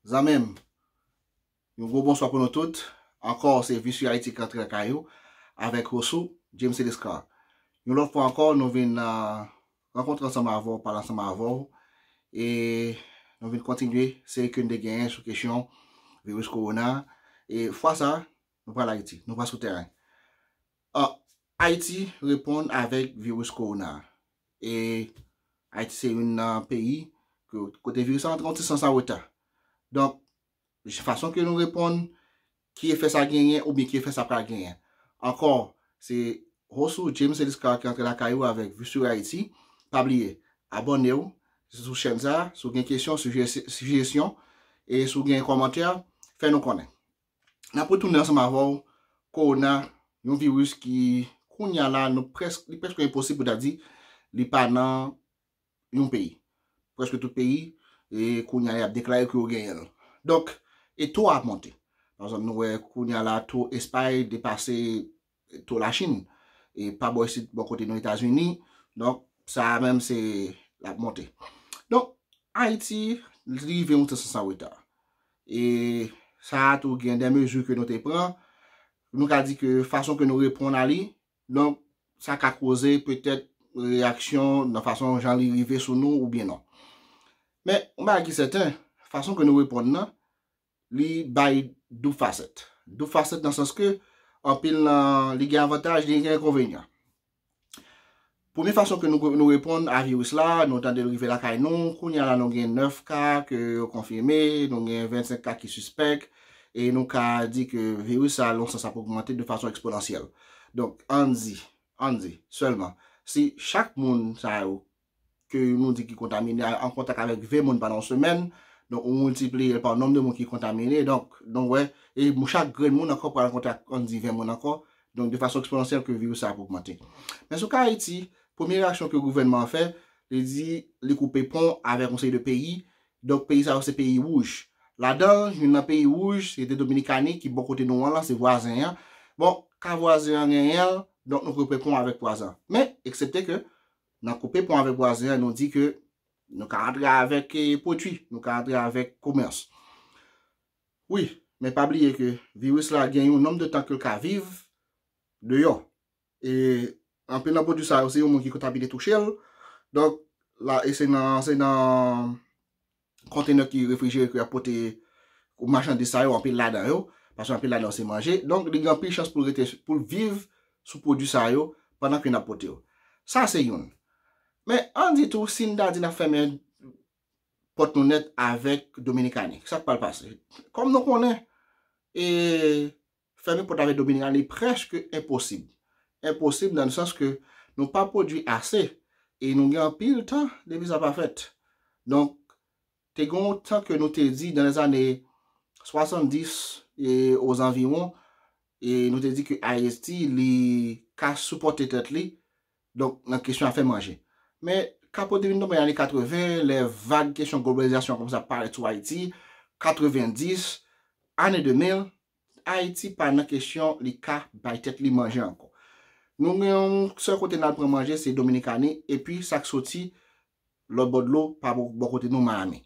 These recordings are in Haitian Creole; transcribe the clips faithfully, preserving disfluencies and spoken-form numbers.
Zanmi m, yon gwo bonswa pou nou tout. Ankò, se Viswit Ayiti ki antre lakay ou avèk Rosou James Eliscar. Yon lòt fwa ankò, nou vin uh, rankontre ansanm avè w, pale ansanm avè w. E nou vin kontinye seri ke n te genyen sou kesyon viris kowona. E fwa sa, nou pral Ayiti, nou pral sou tèren. Uh, Ayiti reponn avèk viris kowona. E Ayiti se youn nan peyi kote viris la antre yon ti sans an reta. Donk, fason ke nou reponn, ki efè sa genyen oubyen ki efè sa pral genyen. Ankò, se Rosou James Eliscar ki antre lakay ou avèk Viswit Ayiti. Pa bliye, abòne w sou chèn sa, si w gen kesyon, sijesyon, e si w gen kòmantè, fè nou konnen. N ap retounen ansanm avè w, kowona, yon viris ki kounye a la, nou prèsk, li prèske enposib pou ta di li pa nan yon peyi. Prèske tout peyi, e kounye a y ap deklare ke yo genyen l. Donk, e to a ap monte. Pa egzanp, nou wè kounye a la, to Espay depase to Lachin. E pa bò isit, bò kote nou Etazini. Donk, sa a menm se l ap monte. Donk, Ayiti rive yon ti sans an reta. E sa a tou gen de mezi ke nou te pran. Nou ka di ke fason ke nou reponn a li, donk, sa ka koze petèt reyaksyon nan fason jan li rive sou nou oubyen non. Men, yon bagay ki sèten, fason ke nou reponn nan, li bay doub fasèt. Doub fasèt nan sans ke anpil nan li gen avantaj, li gen enkonvenyan. Premye fason ke nou, nou reponn a viris la, nou tande l rive lakay nou, kounye a la nou gen nèf ka ke yo konfime, nou gen vennsenk ka ki sispèk, e nou ka di ke viris sa, nan yon sans, ap ogmante de fason eksponansyèl. Donk, ann di, ann di sèlman, si chak moun sa yo ke nou di ki kontamine an kontak avèk ven moun pandan yon semèn, donk ou miltipliye l pa nonb de moun ki kontamine, donk, donk wè, e chak grenn moun ankò pral an kontak, ann di, ven moun ankò, donk de fason eksponansyèl ke viris sa ap ogmante. Men sou ka Ayiti, premye reyaksyon ke gouvènman an fè, li di li koupe pon avèk yon seri de peyi, donk peyi sa yo se peyi wouj. Ladan, youn nan peyi wouj, se te Dominikani, ki bò kote nou an lan, se vwazen an. Bon, ka vwazen an genyen l, donk nou koupe pon avèk vwazen an. Men, eksepte ke nan koupe pon avèk vwazen an, nou di ke nou ka antre avèk eh, pwodui, nou ka antre avèk komès. Wi, men pa bliye ke viris la gen yon nonb de tan ke l ka viv deyò. E anpil nan pwodui sa yo, se yon moun ki kontamine touche l. Donk, la, e se nan, se nan kontenè ki refrijere ke y ap pote machandiz sa yo, anpil ladan yo, paske anpil ladan yo se manje. Donk, li gen anpil chans pou l rete, pou l viv sou pwodui sa yo pandan ke n ap pote yo. Sa se youn. Men, ann di tou, si n ta di n ap fèmen pòt nou nèt avèk Dominikani, sa k pral pase? Kòm nou konnen, e fèmen pòt avèk Dominikani prèske enposib. Enposib nan sans ke nou pa pwodui ase e nou gen anpil tan depi sa pa fèt. Donk, te gen yon tan ke nou te di, dans les années soixante-dix e aux environs, e nou te di ke Ayiti, li ka sipòte tèt li, donk, nan kesyon afè manje. Men, ka pou te vin tonbe nan ane katreven, lè vag kesyon globalizasyon kòmanse ap parèt sou Ayiti, katrevendis, ane de mil, Ayiti pa nan kesyon li ka bay tèt li manje ankò. Nou gen yon sèl kote n al pran manje, se Dominikani, epi sa k soti lòt bò dlo, pa bò, bò kote nou, Miami.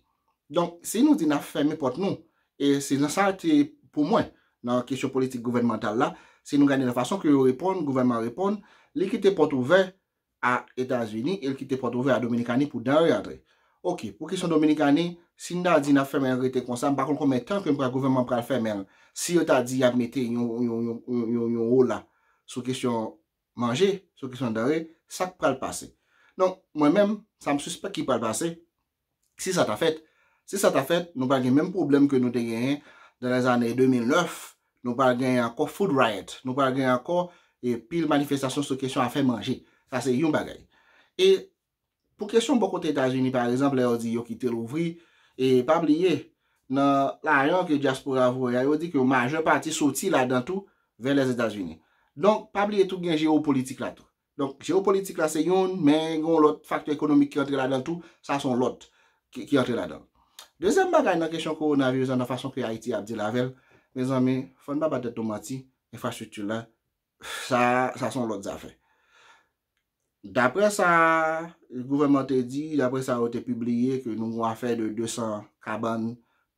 Donk, si nou di n ap fèmen pòt nou, e se nan sa te pou mwen, nan kesyon politik gouvènmantal la, si nou gade nan fason ke yo reponn, gouvènman an reponn, li kite pòt ouvè a Etazini e l kite pòt ouvè a Dominikani pou danre antre. Oke, pou kesyon Dominikani, si n ta di n ap fèmen l rete konsa, m pa konn konbyen tan ke m pral, gouvènman pral fèmen l. Si yo ta di y ap mete yon, yon, yon, yon, yon, yon ola sou kesyon manje, sou kesyon danre, sa k pral pase? Donk, mwen menm, sa m sispèk ki pral pase, si sa ta fèt, si sa ta fèt, nou pral gen menm pwoblèm ke nou te genyen dans les années deux mille neuf, nou pral genyen ankò food riot, nou pral genyen ankò e pil manifestasyon sou kesyon afè manje. Sa se yon bagay. E pou kesyon bò kote Etazini, pa egzanp, lè yo di yo kite louvri, e pa bliye, nan lajan ke dyaspora voye a, yo di ke majè pati soti ladan tou vè Lèzetazini. Donk, pa bliye tou gen jewopolitik la tou. Donk, jewopolitik la se youn, men gen yon lòt faktè ekonomik ki antre ladan tou, sa se yon lòt ki, ki antre ladan. Dezyèm bagay nan kesyon kowonaviris la, nan fason ke Ayiti ap dil avè l, mezanmi, fò n pa ba tèt nou manti, enfrastrikti la, sa, sa se yon lòt zafè. Daprè sa gouvènman te di, daprè sa yo te pibliye, ke nou gon afè de de san kabann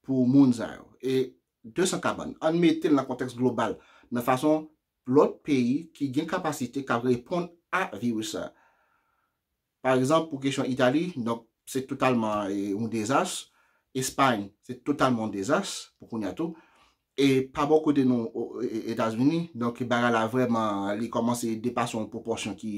pou moun sa yo. E de san kabann. Ann mete l nan kontèks global, nan fason lòt peyi ki gen kapasite k ap reponn a viris sa. Pa egzanp, pou kesyon Itali, donk, se totalman e, yon dezas. Espay, se totalman yon dezas pou kounye a tou. E pa bò kote nou, o, e, Etazini, donk, bagay la vrèman, li kòmanse depase yon pwopòsyon ki,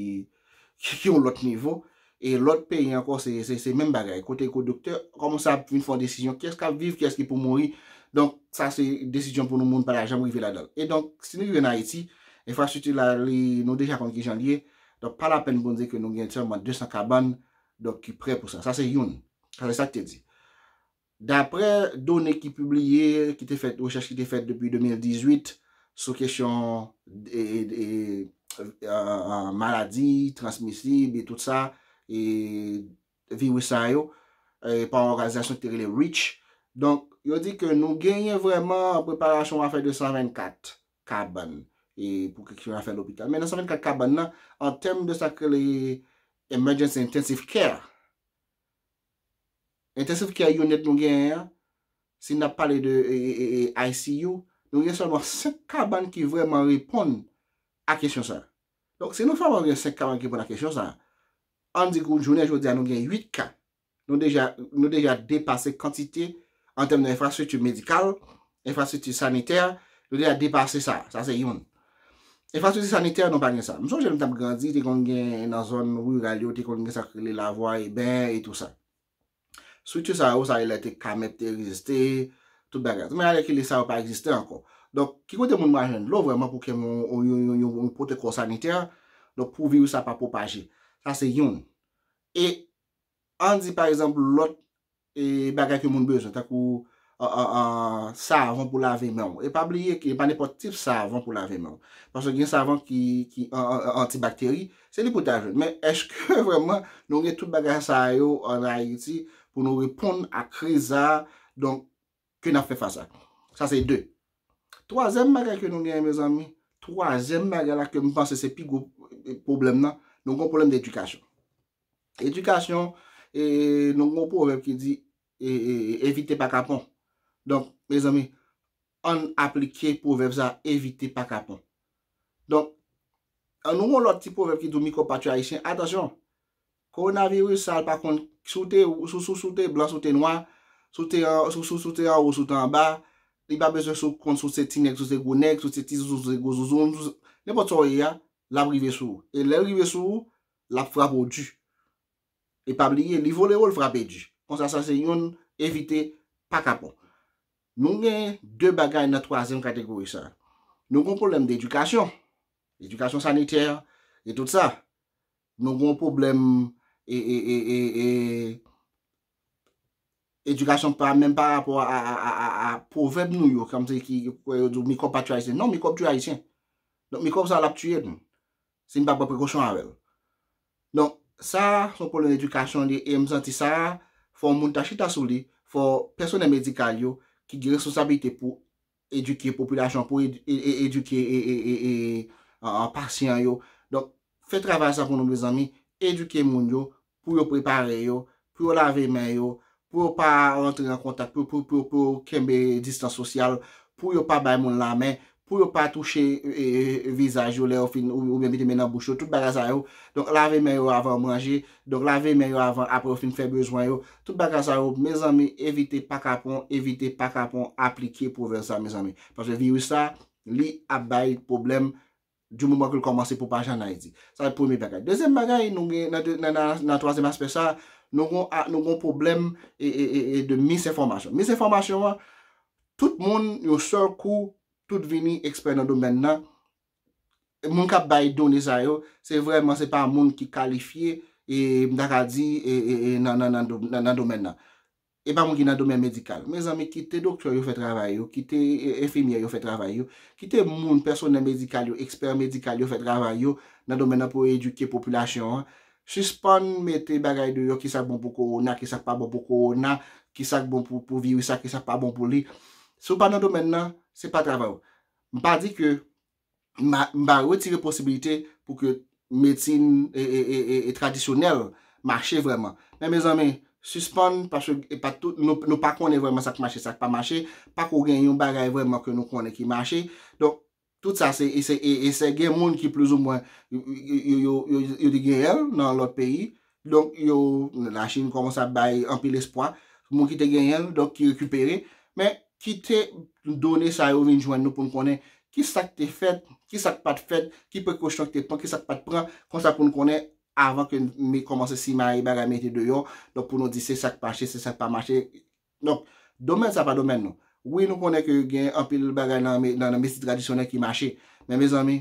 ki, ki yon lòt nivo. E lòt peyi ankò, se, se, se menm bagay. Kote ke doktè kòmanse ap vin fè yon desizyon, kiyès k ap viv, kiyès ki pou mouri. Donk, sa se desizyon pou nou, moun pa ta janm rive ladan l. E donk, si nou rive nan Ayiti, enfrastrikti la, li, nou deja konn kijan l ye. Donk, pa lapèn pou n di ke nou gen sèlman de san kabann, donk, ki prè pou sa. Sa se youn. Sa se sa k te di. Daprè done ki pibliye, ki te fèt, rechèch ki te fèt depi de mil dizuit sou kesyon e, e, e, e, maladi transmisib e tout sa, e viris sa yo, e, pa yon òganizasyon ki te rele REACH. Donk, yo di ke nou genyen vrèman preparasyon afè de san vennkat kabann e pou kesyon afè lopital. Men nan san vennkat kabann nan, an tèm de sa k rele emergency intensive care, intensive care unit nou genyen an, si n ap pale de e, e, e, e, I C U, nou gen sèlman senk kabann ki vrèman reponn a kesyon sa. Donk, si nou fè gen senk kabann ki reponn a kesyon sa, ann di ke jounen jodi a nou gen uit ka. Nou deja, nou deja depase kantite an tèm de enfrastrikti medikal, enfrastrikti sanitè, nou deja depase sa. Sa se youn. Enfrastrikti sanitè, nou pa gen sa. M sonje lè m t ap grandi, te konn gen nan zòn riral yo, te konn gen sa k rele lavwa, eben, e tou sa. Estrikti sa yo, sa e lè te kamèt te egziste, tout bagay. Men alèkile sa yo pa egziste ankò. Donk, ki kote moun pral jwenn dlo vrèman pou ke yon, yon, yon, yon, yon pwotokòl sanitè, donk pou viris sa pa pwopaje? Sa se youn. E ann di, pa egzanp, lòt e, bagay ke moun bezwen, tankou an, an, an, savon pou lave men w. E pa bliye ke e pa nenpòt tip savon pou lave men w. Paske gen savon ki, ki an, an, an, antibakteri, se li pou ta jwenn. Men èske vrèman nou gen tout bagay sa yo ann Ayiti pou nou reponn a kriz sa a, donk, ke n ap fè fas a? Sa se de. Twazyèm bagay ke nou genyen, mezanmi, twazyèm bagay la ke m panse se pi gwo, e, pwoblèm nan, nou gen yon pwoblèm de edikasyon. Edikasyon, e, nou gen yon pwovèb ki di, e, e, e, evite pa kapon. Donk, mezanmi, ann aplike pwovèb sa, evite pa kapon. Donk, an nou gen yon lòt ti pwovèb ki di mikwòb pa tchwe ayisyen. Atansyon, kowonaviris sa, l pa konn si w te, si w, si w, si w te blan, si w te nwa, si w te an, si w, si w, si w te anwo, si w te anba, li pa bezwen si w konn si w se ti nèg, si w se gwo nèg, si w se ti zouzoun, si w se gwo zouzoun, si w se, nenpòt sa w ye a, l ap rive sou ou. E lè l rive sou ou, l ap frape w di. E pa bliye, li vole w, l frape di. Konsa, sa se youn, evite pa kapon. Nou gen de bagay nan twazyèm kategori sa. Nou gen yon pwoblèm de edikasyon, edikasyon sanitè, e tout sa. Nou gen yon pwoblèm, e, e, e, e, e, edikasyon pa, menm pa rapò a, a, a, a, a pwovèb nou yo, kòmsi ki, ki kwè yo di w mikwòb pa tchwe ayisyen. Non, mikwòb tchwe ayisyen. Donk, mikwòb sa a, l ap tiye nou si n pa pran prekosyon avè l. Donk, sa, se yon pwoblèm edikasyon li ye, e m santi sa, fò moun ta chita sou li, fò pèsonèl medikal yo, ki gen responsablite pou edike popilasyon, pou ed-, e, e, edike, e, e, e, e, a, a, pasyan yo. Donk, fè travay sa pou nou, mezanmi, edike moun yo, pou yo prepare yo, pou yo lave men yo, pou yo pa rantre an kontak, pou, pou, pou, pou yo kenbe distans sosyal, pou yo pa bay moun lamen, pou yo pa touche, e, e, e, vizaj yo lè yo fin, ou, oubyen mete men nan bouch yo, tout bagay sa yo. Donk, lave men yo avan manje, donk, lave men yo avan, apre yo fin fè bezwen yo. Tout bagay sa yo, mezanmi, evite pa kapon, evite pa kapon, aplike pwovèb sa, mezanmi. Paske viris sa, li ap bay pwoblèm di moman ke l kòmanse pwopaje ann Ayiti. Sa se premye bagay. Dezyèm bagay, nou gen nan de, nan, nan, nan twazyèm aspè sa, nou gon, a, nou gon pwoblèm e, e, e, e de misenfòmasyon. Misenfòmasyon an, tout moun, yon sèl kou, tout vini ekspè nan domèn nan. E moun k ap bay done sa yo, se vrèman, se pa moun ki kalifye, e m ta ka di, e, e, e nan, nan, nan do-, nan, nan domèn nan. E pa moun ki nan domèn medikal. Mezanmi, kite doktè yo fè travay yo, kite, e, enfimyè yo fè travay yo, kite moun, pèsonèl medikal yo, ekspè medikal yo fè travay yo nan domèn nan pou yo edike popilasyon an. Sispann mete bagay deyò, kisa k bon pou kowona, kisa k pa bon pou kowona, kisa k bon pou, pou viris sa, kisa k pa bon pou li. Si w pa nan domèn nan, se pa travay ou. M pa di ke m a, m pa retire posiblite pou ke medsin, e, e, e, e, e tradisyonèl mache vrèman. Men, mezanmi, sispann, paske e pa tout, nou, nou pa konnen vrèman sa k mache, sa k pa mache, pa ko gen yon bagay vrèman ke nou konnen ki mache. Donk, tout sa se, e se, e, e se gen moun ki plizoumwen, yo, yo, yo, yo, yo, yo te genyen l nan lòt peyi. Donk, yo, Lachin kòmanse ap bay anpil espwa. Moun ki te genyen l, donk, ki rekipere. Men, kite done sa yo vin jwenn nou pou n konnen ki sa k te fèt, ki sa k pa t fèt, ki prekosyon ki te pran, ki sa k pa t pran, konsa pou n konnen avan ke n me-, kòmanse simaye bagay mete deyò, donk pou nou di se sa k mache, se sa k pa mache. Donk, domèn sa pa domèn nou. Wi, nou konnen ke gen anpil bagay nan, nan, nan medsin tradisyonèl ki mache. Men mezanmi,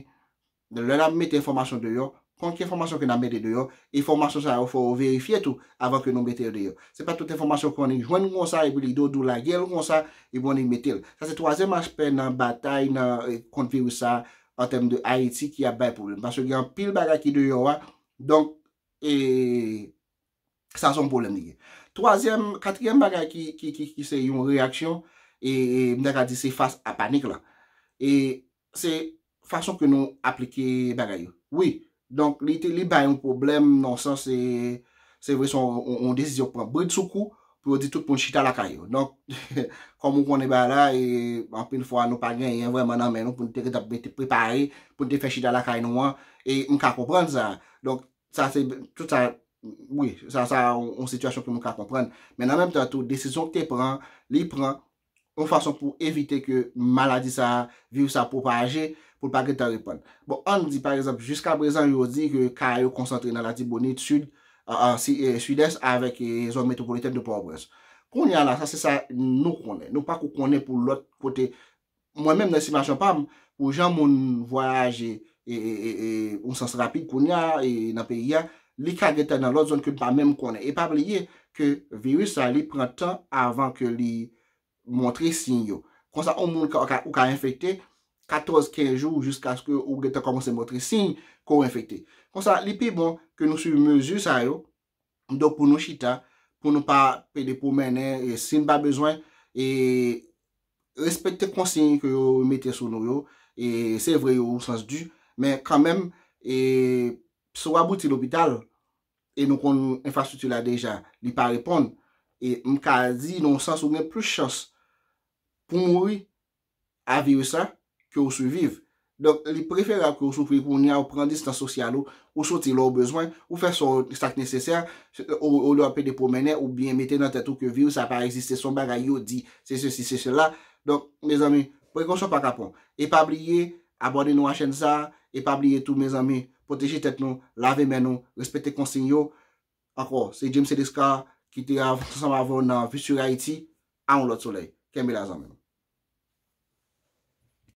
lè n ap mete enfòmasyon deyò, konn ki enfòmasyon ke n ap mete deyò, enfòmasyon sa yo fò yo verifye tou avan ke nou mete yo deyò. Se pa tout enfòmasyon ke w annik jwenn konsa epi li do di w lage l konsa epi w annik mete l. Sa se twazyèm aspè nan batay nan, eh, kont viris sa an tèm de Ayiti ki ap bay pwoblèm. Paske gen anpil bagay ki deyò a. Donk, e, sa se yon pwoblèm li ye. Twazyèm, katriyèm bagay ki, ki, ki, ki se yon reyaksyon, e, e, m ta ka di se fas a panik la. E se fason ke nou aplike bagay yo. Wi, donk li te, li bay yon pwoblèm nan sans se, se vre se yon, yon, yon desizyon k pran bridsoukou pou yo di tout moun chita lakay yo. Donk, kòm ou konnen bagay la, e anpil fwa nou pa genyen vrèman nan men nou pou n te gentan mete prepare, pou n te fè chita lakay nou an, e m ka konprann sa. Donk, sa se, tout sa, wi, sa, sa yon, yon sitiyasyon ke nou ka konprann. Men nan menm tan tou, desizyon ki te pran, li pran yon fason pou evite ke maladi sa, viris sa pwopaje, pou l pa gentan repann. Bon, ann di, pa egzanp, jiskaprezan, yo di ke ka yo konsantre nan Latibonit, Sid, a, a, si, e, Sidès avèk, e, zòn metwopolitèn de Pòtoprens. Kounye a la, sa se sa nou konnen. Nou pa ko konnen pou lòt kote. Mwen menm, nan estimasyon pa m, pou jan moun vwayaje, e, e, e, e, yon sans rapid kounye a, e, nan peyi a, li ka gentan nan lòt zòn ke n pa menm konnen. E pa bliye ke viris sa, li pran tan avan ke li montre siy yo. Konsa, yon moun ka, ka, ou ka enfekte katòz, kenz jou jiskaske ou gentan kòmanse montre siy ke w enfekte. Konsa, li pi bon ke nou swiv mezi sa yo, donk, pou nou chita, pou nou pa pede pwomennen, e si n pa bezwen, e respekte konsiy ke yo mete sou nou yo, e se vre yo ou sans di, men kanmenm, e si w abouti lopital, e nou konn enfrastrikti la deja, li pa reponn, e m ka di, nan yon sans, ou gen plis chans pou mouri a viris la ke ou siviv. Donk, li preferab ke ou soufri kounye a, ou pran distans sosyal ou, ou soti lè ou bezwen, ou fè sa w, sa k nesesè, o, olye w ap pede pwomennen oubyen mete nan tèt ou ke viris sa pa egziste, se yon bagay yo di, se sesi, se sela. Donk, mezanmi, prekosyon pa kapon. E pa bliye, abòne nou a chèn sa, e pa bliye tou, mezanmi, pwoteje tèt nou, lave men nou, respekte konsiy yo. Ankò, se James Cedric Scar ki te ansanm avè w nan Visur Haiti, a yon lòt solèy. Kenbe la, zanmi m.